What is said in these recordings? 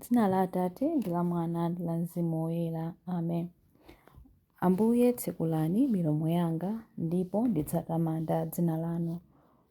M'dzina la Atate, ndi la Mwana, ndi la Mzimu Woyera. Amen. Ambuye, tsekulani milomo yanga, ndipo ndidzatamanda dzina lanu.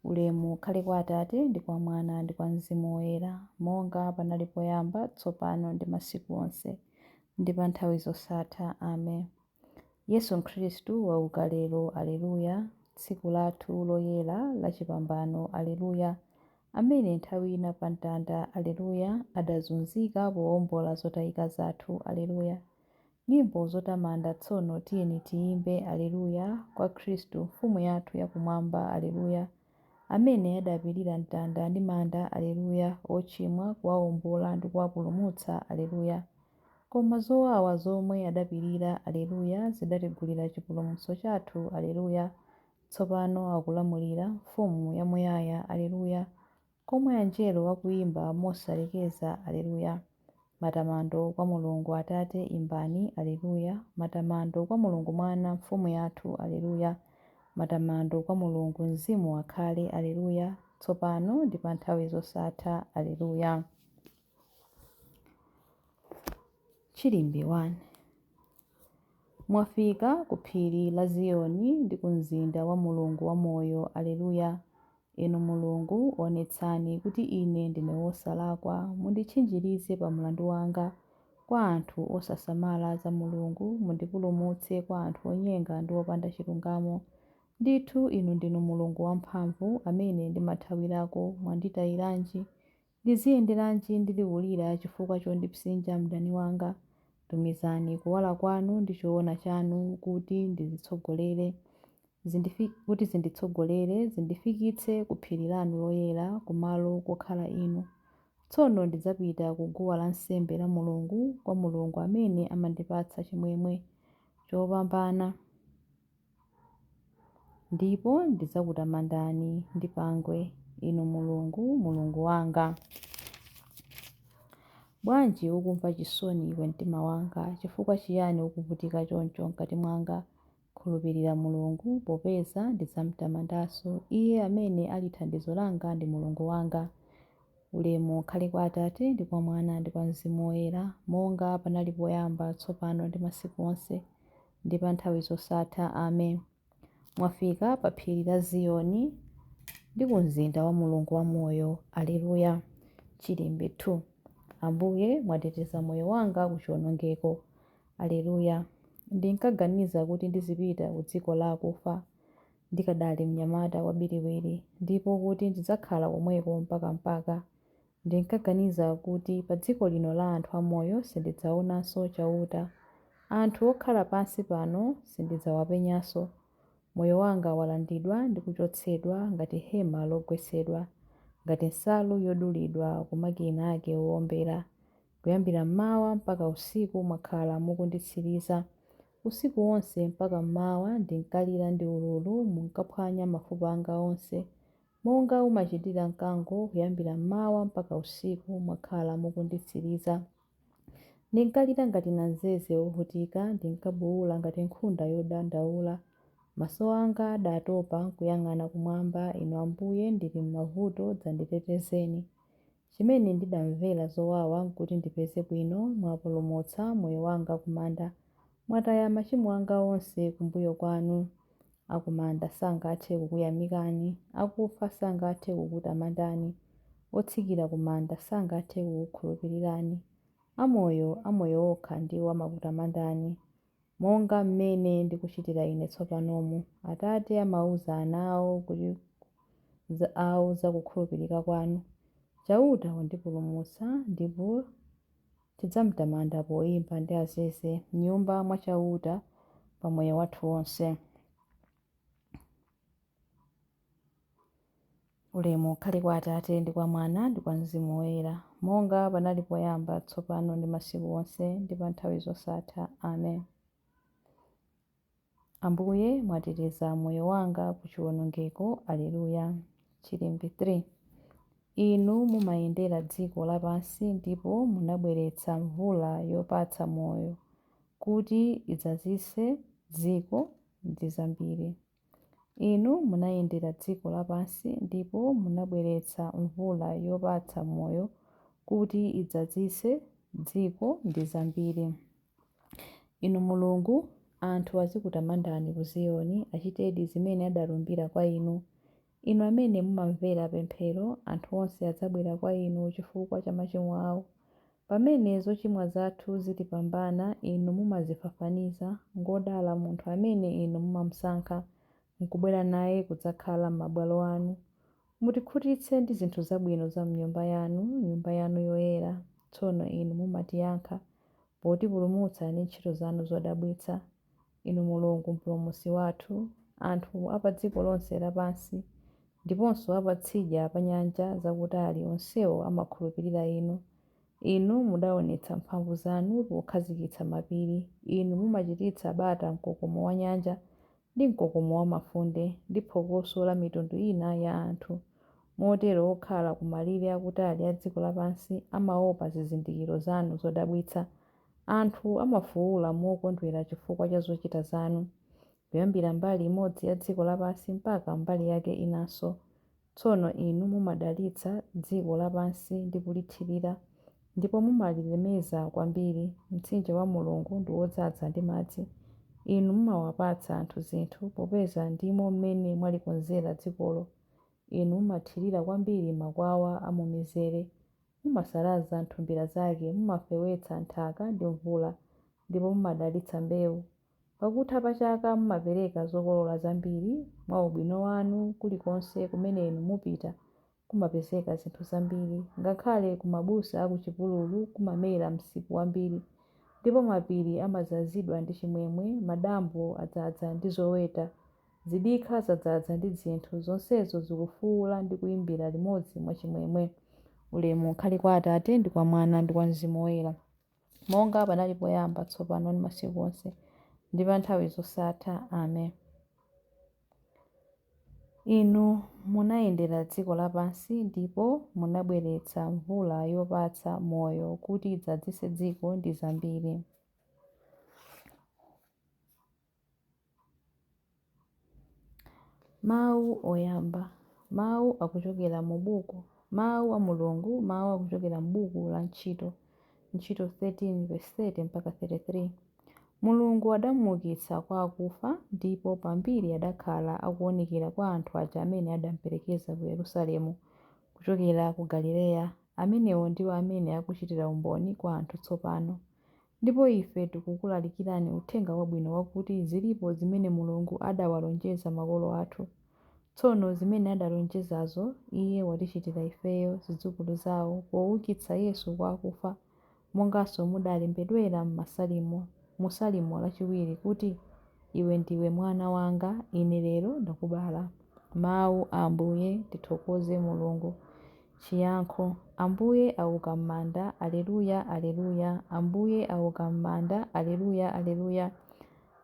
Ulemu ukhale kwa Atate, ndi kwa Mwana, ndi kwa Mzimu Woyera, monga panali poyamba, tsopano, ndi masiku onse, ndi pa nthawi zosatha. Amen. Yesu Khristu wauka lero, Aleluya, tsiku lathu loyera la chipambano, Aleluya, amene nthawi ina pa mtanda, Aleluya, adazunzika powombola zotayika zathu, Aleluya. Nyimbo zotamanda tsono tiyeni tiyimbe, Aleluya, kwa Khristu Mfumu yathu yakumwamba, Aleluya, amene adapirira mtanda ndi manda, Aleluya, ochimwa kuwawombola ndi kuwapulumutsa, Aleluya. Koma zowawa zomwe adapirira, Aleluya, zidatigulira chipulumutso chathu, Aleluya. Tsopano akulamulira, Mfumu yamuyaya, Aleluya, komwe anjelo akuyimba mosalekeza, Aleluya. Matamando kwa Mulungu Atate imbani, Aleluya. Matamando kwa Mulungu Mwana, Mfumu yathu, Aleluya. Matamando kwa Mulungu Mzimu akhale, Aleluya, tsopano ndi pa nthawi zosatha, Aleluya. Chilimbi 1 Mwafika ku phiri la Ziyoni ndi ku mzinda wa Mulungu wamoyo, Aleluya. Inu Mulungu, onetsani kuti ine ndine wosalakwa, munditchinjirize pa mlandu wanga kwa anthu osasamala za Mulungu, mundipulumutse kwa anthu onyenga ndi opanda chilungamo. Ndithu inu ndinu Mulungu wamphamvu, amene ndimathawirako, mwanditayiranji? Ndiziyenderanji ndili kulira chifukwa chondipsinja mdani wanga? Tumizani kuwala kwanu ndi choona chanu kuti ndizitsogolere, kuti zinditsogolere, zindifikitse ku phiri lanu loyera, kumalo kokhala Inu. Tsono ndidzapita ku guwa lansembe la Mulungu, kwa Mulungu amene amandipatsa chimwemwe chopambana. Ndipo ndidzakutamandani ndi pangwe, Inu Mulungu, Mulungu wanga. Bwanji ukumva chisoni iwe mtima wanga? Chifukwa chiyani ukuvutika choncho m'kati mwanga? Khulupirira Mulungu, popeza ndidzamtamandanso, Iye amene ali thandizo langa ndi Mulungu wanga. Ulemu ukhale kwa Atate, ndi kwa Mwana, ndi kwa Mzimu Woyera, monga panali poyamba, tsopano, ndi masiku onse, ndi pa nthawi zosatha. Amen. Mwafika pa phiri la Ziyoni, ndi ku mzinda wa Mulungu wamoyo. Aleluya. Chilimbi 2 Ambuye, mwateteza moyo wanga ku chiwonongeko. Aleluya. Ndinkaganiza kuti ndizipita ku dziko la akufa ndikadali mnyamata wabiriwiri, ndipo kuti ndidzakhala komweko mpakampaka. Ndinkaganiza kuti pa dziko lino la anthu amoyo sindidzaonanso Chauta. Anthu okhala pansi pano sindidzawapenyanso. Moyo wanga walandidwa ndi kuchotsedwa ngati hema logwetsedwa, ngati nsalu yodulidwa ku makina ake owombera. Kuyambira m'mawa mpaka usiku mwakhala mukunditsiriza. Usiku wonse mpaka m'mawa ndinkalira ndi ululu, munkaphwanya mafupa anga onse. Monga umachitira mkango, kuyambira m'mawa mpaka usiku mwakhala mukunditsiriza. Ndinkalira ngati namzeze wovutika, ndinkabuula ngati nkhunda yodandaula. Maso anga adatopa n'kuyang'ana kumwamba, Inu Ambuye, ndili m'mavuto, dzanditetezeni. Chimene ndidamvera zowawa nkuti ndipeze bwino, mwapulumutsa moyo wanga kumanda, mwataya machimo anga onse kumbuyo kwanu. Akumanda sangathe kukuyamikani, akufa sangathe kukutamandani, otsikira kumanda sangathe kukukhulupirirani. Amoyo, amoyo okha ndiwo amakutamandani, monga mmene ndikuchitira ine tsopanomu. Atate amauza ana awo kuti awo za kukhulupirika kwanu. Chauta wandipulumutsa, ndipo tidzamtamanda poimba ndi azeze m'nyumba mwa Chauta pa moyo wathu wonse. Ulemu ukhale kwa Atate, ndi kwa Mwana, ndi kwa Mzimu Woyera, monga panali poyamba, tsopano, ndi masiku onse, ndi pa nthawi zosatha. Amen. Ambuye, mwateteza moyo wanga ku chiwonongeko. Aleluya. Chilimbi 3 Inu mumayendera dziko lapansi ndipo munabweretsa mvula yopatsa moyo kuti idzazitse dziko ndi zambiri. Inu munayendera dziko lapansi ndipo munabweretsa mvula yopatsa moyo kuti idzazitse dziko ndi zambiri. Inu Mulungu, anthu azikutamandani ku Ziyoni, achitedi zimene adalumbira kwa inu. Inu amene mumamvera pemphero, anthu onse adzabwera kwa inu chifukwa cha machimo awo. Pamene zochimwa zathu zitipambana, inu mumazifafaniza. Ngodala munthu amene inu mumamusankha, nkubwera naye kudzakhala m'mabwalo anu. Mutikhutitse ndi zinthu zabwino za m'nyumba yanu, nyumba yanu yoyera. Tsono inu mumatiyankha, potipulumutsa ndi ntchito zanu zodabwitsa. Inu Mulungu Mpulumutsi wathu, anthu a pa dziko lonse lapansi, ndiponso a patsidya pa nyanja zakutali, onsewo amakhulupirira Inu. Inu mudaonetsa mphamvu zanu pokhazikitsa mapiri. Inu mumachititsa bata mkokomo wa nyanja, ndi mkokomo wa mafunde, ndi phokoso la mitundu ina ya anthu. Motero okhala ku malire akutali a dziko lapansi amaopa zizindikiro zanu zodabwitsa. Anthu amafuula mokondwera chifukwa cha zochita zanu, kuyambira mbali imodzi ya dziko lapansi mpaka mbali yake inanso. Tsono inu mumadalitsa dziko lapansi ndi kulithirira, ndipo mumalilemeza kwambiri. Mtsinje wa Mulungu ndi wodzaza ndi madzi. Inu mumawapatsa anthu zinthu, popeza ndimo m'mene mwalikonzera dzikolo. Inu mumathirira kwambiri makwawa a mu mizere, mumasalaza nthumbira zake, mumafewetsa nthaka ndi mvula, ndipo mumadalitsa mbewu. Pakutha pa chaka mumapereka zokolola zambiri. Mwa ubwino wanu, kulikonse kumene inu mupita kumapezeka zinthu zambiri. Ngakhale ku mabusa a ku chipululu kumamera msipu wambiri. Ndipo mapiri amadzazidwa ndi chimwemwe, madambo adzaza ndi zoweta, zidikha zadzaza ndi zinthu, zonsezo zikufuula ndi kuyimbira limodzi mwachimwemwe. Ulemu ukhale kwa Atate, ndi kwa Mwana, ndi kwa Mzimu Woyera, monga panali poyamba, tsopano ndi masiku onse, ndi pa nthawi zosatha. Amen. Inu munayendera dziko lapansi ndipo munabweretsa mvula yopatsa moyo kuti idzazitse dziko ndi zambiri. Mawu oyamba. Mawu akuchokera mu buku. Mawu a Mulungu. Mawu akuchokera m'buku la Ntchito. Ntchito 13 verse 30 mpaka 33. Mulungu adamuukitsa kwa akufa, ndipo pambiri adakhala akuonekera kwa anthu aja amene adamperekeza ku Yerusalemu kuchokera ku Galileya. Amenewo ndiwo amene akuchitira umboni kwa anthu tsopano. Ndipo ife tikukulalikirani uthenga wabwino wakuti zilipo zimene Mulungu adawalonjeza makolo athu. Tsono zimene adalonjezazo, Iye watichitira ifeyo, zidzukulu zao, poukitsa Yesu kwa akufa, monganso mudalembedwera m'Masalimo, mu Salimo lachiwiri kuti, Iwe ndiwe mwana wanga, Ine lero ndakubala. Mawu a Ambuye. Tithokoze Mulungu. Chiyankho. Ambuye auka m'manda, Alleluya, Alleluya. Ambuye auka m'manda, Alleluya, Alleluya.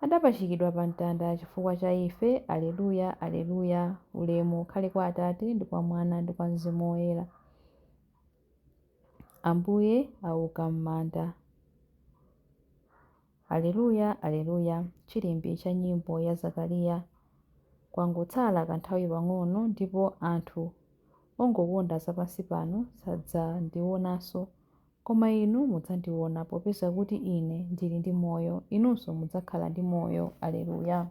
Adapachikidwa pa mtanda chifukwa cha ife, Alleluya, Alleluya. Ulemu ukhale kwa Atate, ndi kwa Mwana, ndi kwa Mzimu Woyera. Ambuye auka m'manda. Alleluya, Alleluya. Chilimbi cha nyimbo ya Zakariya. Kwangotsala kanthawi pang'ono ndipo anthu ongokonda zapansi pano sadzandionanso. Koma inu mudzandiona, popeza kuti Ine ndili ndi moyo, inunso mudzakhala ndi moyo. Alleluya.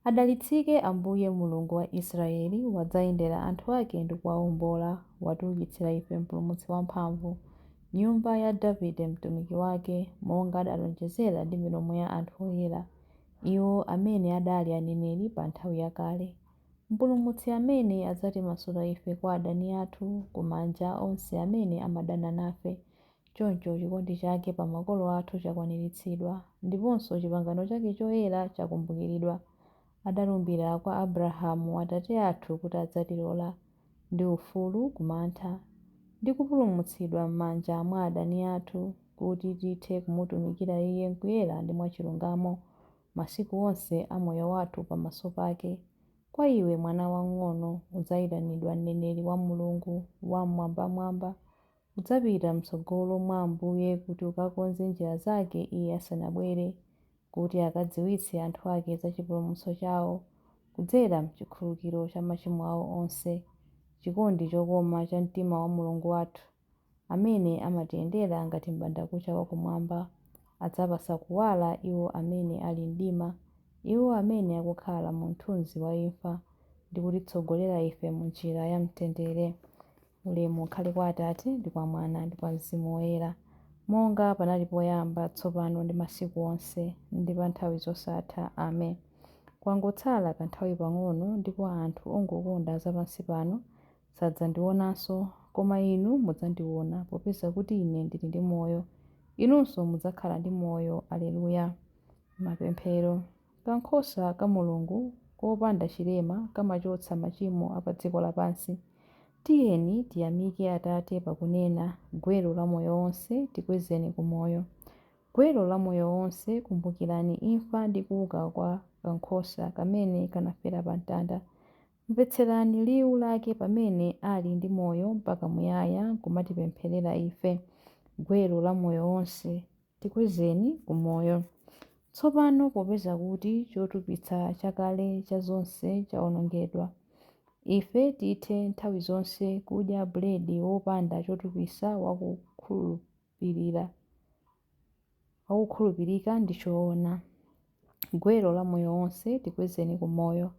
Adalitsike Ambuye Mulungu wa Israeli, wadzayendera anthu ake ndi kuwaombola, watiukitsira ife Mpulumutsi wamphamvu, nyumba ya Davide mtumiki wake, monga adalonjezera ndi milomo ya anthu oyera, iwo amene adali aneneri pa nthawi yakale. Mpulumutsi amene adzatimasula ife kwa adani athu, ku manja onse amene amadana nafe. Choncho chikondi chake pa makolo athu chakwaniritsidwa, ndiponso chipangano chake choyera chakumbukiridwa. Adalumbira kwa Abrahamu atate athu kuti adzatilola ndi ufulu ku mantha, ndi kupulumutsidwa m'manja mwa adani athu, kuti tithe kumutumikira Iye m'kuyera ndi mwachilungamo masiku onse a moyo wathu pamaso pake. Kwa iwe, mwana wamng'ono, udzayitanidwa mneneri wa Mulungu Wam'mwambamwamba. Udzapita m'tsogolo mwa Ambuye kuti ukakonze njira zake Iye asanabwere, kuti akadziwitse anthu ake za chipulumutso chawo kudzera m'chikhululukiro cha machimo awo onse. Chikondi chokoma cha mtima wa Mulungu wathu, amene amatiyendera ngati m'bandakucha wakumwamba, adzapatsa kuwala iwo amene ali mdima, iwo amene akukhala mu mthunzi wa imfa, ndi kutitsogolera ife mu njira ya mtendere. Ulemu ukhale kwa Atate ndi kwa Mwana ndi kwa Mzimu Woyera, monga panali poyamba, tsopano ndi masiku onse, ndi pa nthawi zosatha. Amen. Kwangotsala kanthawi pang'ono ndipo anthu ongokonda zapansi pano sadzandionanso, koma inu mudzandiona, popeza kuti Ine ndili ndi moyo, inunso mudzakhala ndi moyo. Aleluya. Mapemphero. Kankhosa ka Mulungu kopanda chilema kamachotsa machimo a pa dziko lapansi. Tiyeni tiyamike Atate pakunena, gwero la moyo wonse, tikwezeni ku moyo. Gwero la moyo wonse, kumbukirani imfa ndi kuuka kwa kankhosa kamene kanafera pa mtanda. Mvetserani liwu lake pamene ali ndi moyo mpaka muyaya nkumatipempherera ife. Gwero la moyo wonse, tikwezeni ku moyo. Tsopano popeza kuti chotupitsa chakale cha zonse chawonongedwa, ife tithe nthawi zonse kudya buledi wopanda chotupitsa wakukhulupirika ndi choona. Gwero la moyo wonse, tikwezeni ku moyo.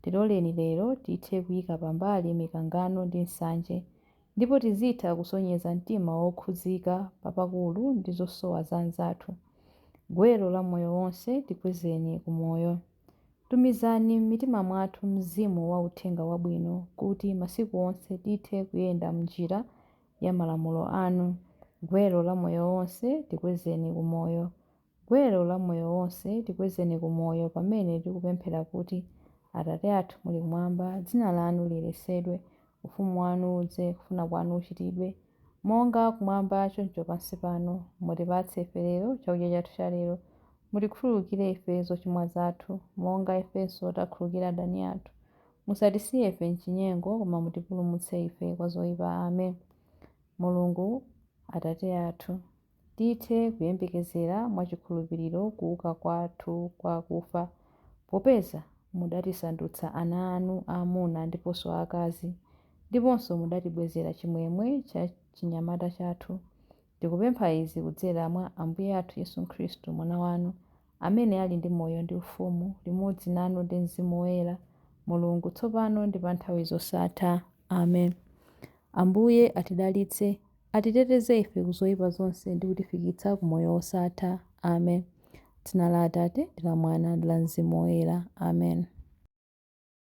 Tiloleni lero tithe kuyika pambali mikangano ndi nsanje, ndipo tizitha kusonyeza mtima wokhudzika papakulu ndi zosowa za anzathu. Gwero la moyo wonse, tikwezeni ku moyo. Tumizani m'mitima mwathu mzimu wa uthenga wabwino, kuti masiku onse tithe kuyenda m'njira ya malamulo anu. Gwero la moyo wonse, tikwezeni ku moyo. Gwero la moyo wonse, tikwezeni ku moyo pamene tikupemphera kuti, Atate athu muli kumwamba, dzina lanu liyeretsedwe, ufumu wanu udze, kufuna kwanu kuchitidwe, monga kumwamba choncho pansi pano. Mutipatse ife lero chakudya chathu cha lero. Mutikhululukire ife zochimwa zathu, monga ifenso takhululukira adani athu. Musatisiye ife mchinyengo, koma mutipulumutse ife kwa zoyipa. Amen. Mulungu Atate athu, tithe kuyembekezera mwachikhulupiriro kuuka kwathu kwa akufa, popeza mudatisandutsa ana anu aamuna ndiponso aakazi, ndiponso mudatibwezera chimwemwe cha chinyamata chathu. Tikupempha izi kudzera mwa Ambuye athu Yesu Khristu Mwana wanu, amene ali ndi moyo ndi ufumu, limodzi nanu ndi Mzimu Woyera, Mulungu tsopano ndi pa nthawi zosatha. Amen. Ambuye atidalitse, atiteteze ife ku zoyipa zonse ndi kutifikitsa ku moyo wosatha. Amen. Dzina la Atate ndi la Mwana ndi la Mzimu Woyera. Amen.